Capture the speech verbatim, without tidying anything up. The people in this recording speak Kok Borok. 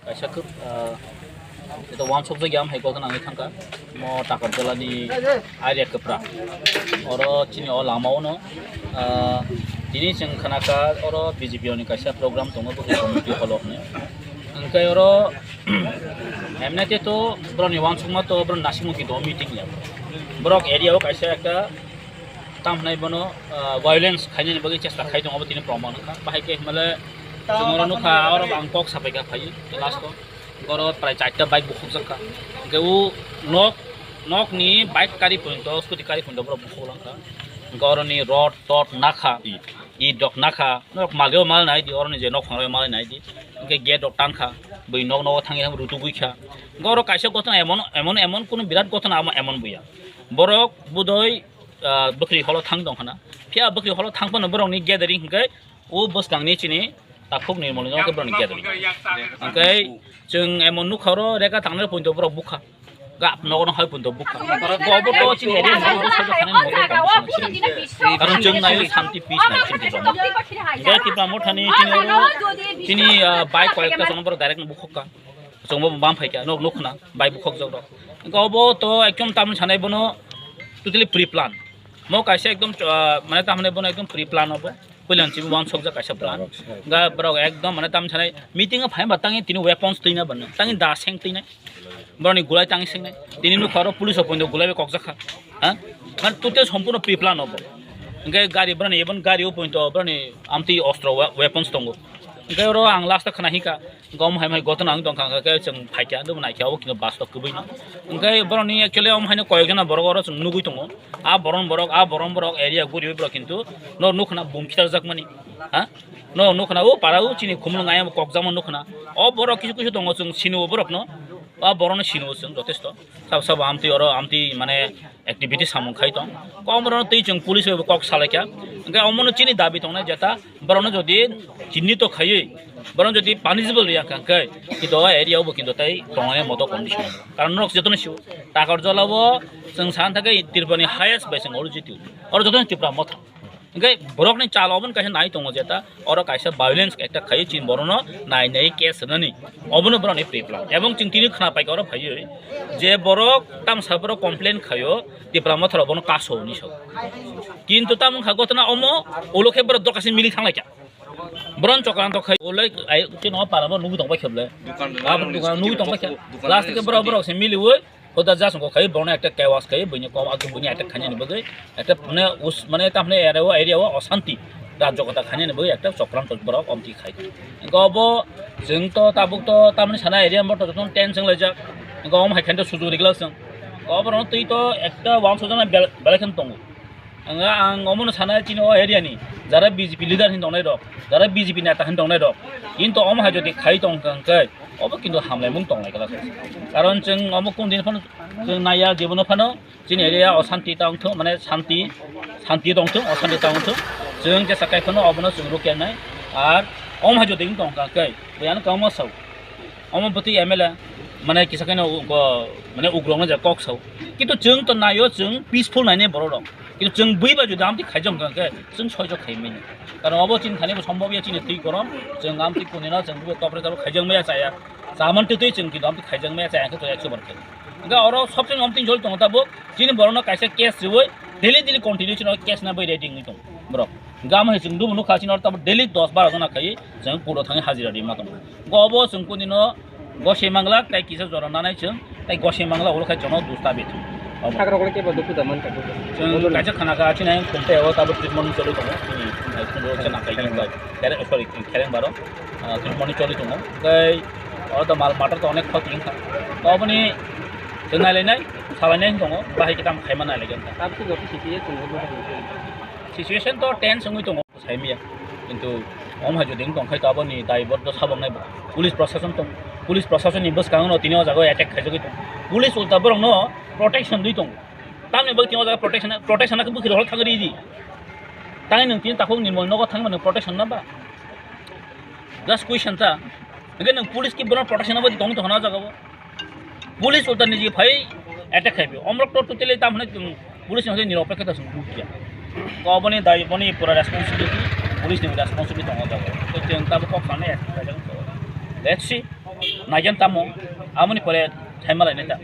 Kaisa kwb, ah, ito wansukjak ya, hai koktwna wngwi thangkha. Mo Takarjala ni area kwpra. Oro chini o lama o no, ah, tini chwng khna kha oro B J P ni kaisa program tongo, bwkhwrwi community hall o hwnwi. Hwnkhe oro M N A te to borokni wansukma to borok nasikmung kinto meeting ya. Borok area o kaisa ekta tam hwnai bono, ah, violence khainani bagwi chesta khai tongo, abo tini proman wngkha. Bahai khe hwnmale chwng oro nukha, oro ang kok sapai kha phai last o. Oro prai charta bike bukhukjak kha. Hwnkhe o nok, nokni bike kari pointo, scooty kari pointo borok bukhuk lang kha. Hwnkhe oroni rod, tod nakha, it rok nakha, norok malio mal nai di, oroni je nok phangrok malai nai di. Hwnkhe gate rok tang kha, bui nok nogo thangwi thangwi rutugwi kha. Hwnkhe oro kaisa gotona emon, emon, emon kunu birat gotona amo emon buya. Borok budoi, ah, bwkhwrwi holo thang tong khana. Phiya bwkhwrwi holo thang phano borokni gathering hwnkhe o bwskangni chini takhuk nirmoli no khe borokni gathering. Hwnkhe chwng emon nukha oro rega tangnai pointo borok bukha. Gap nogo no hai pointo bukha. Bo obo to chini area ni bo sajak khani nogo. Karon chwng nai santi peace nai chini Tipra Motha. Hwnkhe Tipra Motha ni chini oro chini, ah, bike koi ekta sono borok direct no bukhuk kha. Chwngbo bam phaikha, nok nukna, bai bukhuk jok rok. Hwnkhe obo to ekdom tamni sanai bono totally pre plan. Mo kaisa ekdom, ah, mane tamni bono ekdom pre plan obo. Puilan chibo wansukjak kaisa plan. Ga borok ekdom mane tamni sanai meeting o phai ba tangi tini weapons twina bano. Tangi da seng twina. Boroni gulai tangi sengnai. Tini nukha oro police o pointo gulai bai kokjak kha. Ha? Mane total sompurno pre plan obo. Hwnkhe gari boroni ebon gari o pointo boroni amtwi ostro we-, weapons tongo. Hwnkhe oro ang last o khna hika. Gom hai mai gotona ang tongkha, hwnkhe chwng phaikha, ando naikha, obo kino bus to kwbwi no. Hwnkhe borokni actually omo haino koyok jona borok oro chwng nugwi tongo. A boron borok, a boron borok area guriwi borok kintu no nukna bum khitarjak mani. Ha? No nukna o para o chini khumulwng ayang kokjakma nukna. O borok kisu kisu tongo chwng sini o borokno. A borokno sini o chwng jotesto. Sabo sabo amtwi oro amtwi mane activity samung khai tong. Kom rok twi chwng police bai bo kok salai kha. Hwnkhe omono chini dabi tongnai jeta borokno jodi chinni to khaiwi borokno jodi punishable ya kha hwnkhe kintu o area o bo kintu tai tongnai moto condition. Karon norok jotono sio Takarjala o chwng san thangkhe Tripura ni highest bai chwng oro jiti. Oro jotono Tipra Motha. Hwnkhe borokni chal obono kaisa nai tongo jeta. Oro kaisa violence ekta khaio chini borokno nai nai case rwnani, obono borokni pre plan. Ebong chwng tini khna paikha oro phaiwi je borok tamsa borok complain khaio Tipra Motha rok bono kaso hinwi sao. Kintu tamo wngkha gotona omo ulo khe borok doka se mili thanglaikha. Boron chokranto khai ulai ai chini o para bo nugwi tong paikha bole. Dukan Abo dukan nugwi tong paikha. Dukan Last khe borok borok se miliwi Hoda just wngkha khai, borokno ekta kewas khai, buini kom, buini attack khainani bagwi, ekta mane us-, mane tamni area o, area o osanti, rajyo kota khainani bagwi ekta chokranto borok omti khai. Hwnkhe obo chwng to tabuk to tamni sana area bo to jotono tense wnglaijak. Hwnkhe omo hai khe to sujuk rijak chwng. Oborokno twi to ekta wansukjaknai bel-, belai kheno tongo. Ang, ang omono sana chini o area ni, jara B J P leader hin tongnai rok, jara B J P neta hin tongnai rok, kintu omo hai jodi khai tong kha hwnkhe, obo kintu hamlaimung tongnai kwlak. Karon chwng omo kung din phano chwng naiya, jebono phano chini area o santi tong thung, mane santi, santi tong thung, o santi tong thung. Chwng jesa kai phano obono chwng rukya nai. Ar omo hai jodi wng tong kha hwnkhe, buyano kamo sao. Omo bwtwi M L A mane kisa khe no ugo, mane ugrok no je kok sao. Kintu chwng to naio, chwng peaceful nainai borok rok. Kintu chwng bui bai jodi amtwi khaijak wngkha khe chwng soijo khai manya. Karon obo chini thani bo sombhob ya, chini twi korom, chwng amtwi kuni no chwng bui topre topre khaijak maya chaya. Chaman twi twi chwng kintu amtwi khaijak maya chaya khe to ekso bar khe. Hwnkhe oro sobse amtwi jol tongo tabuk, chini borok no kaisa case riwi daily daily continue chini case na bai ready wngwi tongo borok. Gam hai chwng dubu nukha chini oro tabuk daily dos baro jona khai chwng court o thangwi hajira rima tongo. Go obo chwng kuni no gosei mangla tai kisa jora nanai chwng tai gosei mangla ulo khai chwng dusta bit. Obo. Sakra kole kebo dukhu da man ka dukhu. Chwng kaisa khana kha chini ang khumte o tabuk treatment choli tongo. Chini ai khumro chana kai bai. Kere, sorry, kereng baro. Ah, treatment choli tongo. Tai o da mal matter to onek khoti wngkha. To oboni chwng nai lai nai, salai nai tongo. Bahai kitam khai ma nai lai wngkha. Tabuk joto situation wngwi tongo. Situation to tense wngwi tongo. Saimya. Kintu omo hai jodi wng tong khai to aboni daibor to sabok nai bo. Police proshashon tong. Police proshashon ni bwskango no tini o jaga o attack khaijagwi tong. Police ulta borok no protection dwi tong. Tamni bagwi tini o jaga protection, protection khe bwkhwrwi holo thangri di. Tangwi nwng tini takhuk nirmol nogo thangwi nwng protection na ba? Just question ta. Hwnkhe nwng police ki bono protection na bagwi tongwi tong khana o jaga o. Police ulta niji phai attack khai phi. Omrok to totally tam hwnwi, um, police ni hwnwi niropekhe ta chwng nukya. Ko boni dai, boni pura responsibility, police ni responsibility tongo jago. To chwng tabuk kok sanai attack khai jago. Let's see. Naigen tamo, amoni pore thaima lainai ta.